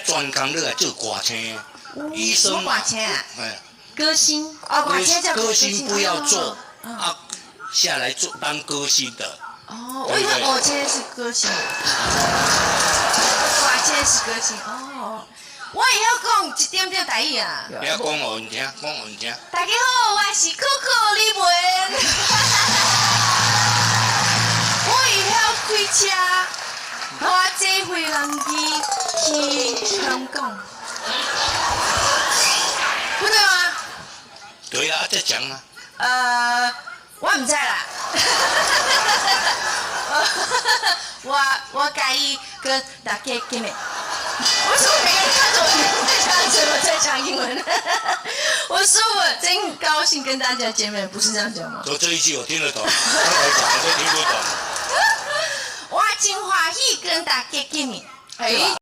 專工你來做歌星。醫生什麼歌星啊？哎，歌星。哦，歌星叫歌星不要做哦啊，下來做當歌星的。哦，我以為蚵星是歌星，歌星是歌星哦。我會曉講一點點台語啊。你要講予𪜶聽，講予𪜶聽。大家好，我是可可李玟。我會曉開車，我坐飛機去香港。不對嗎？對啊，再講啊。我毋知啦。我介意跟大家見面。為什麼每個人看着我這樣子？我在講英文。我說我真高興跟大家見面，不是這樣講嗎？就這一句我聽得懂，剛才講的都聽不懂。我真歡喜跟大家見面。哎。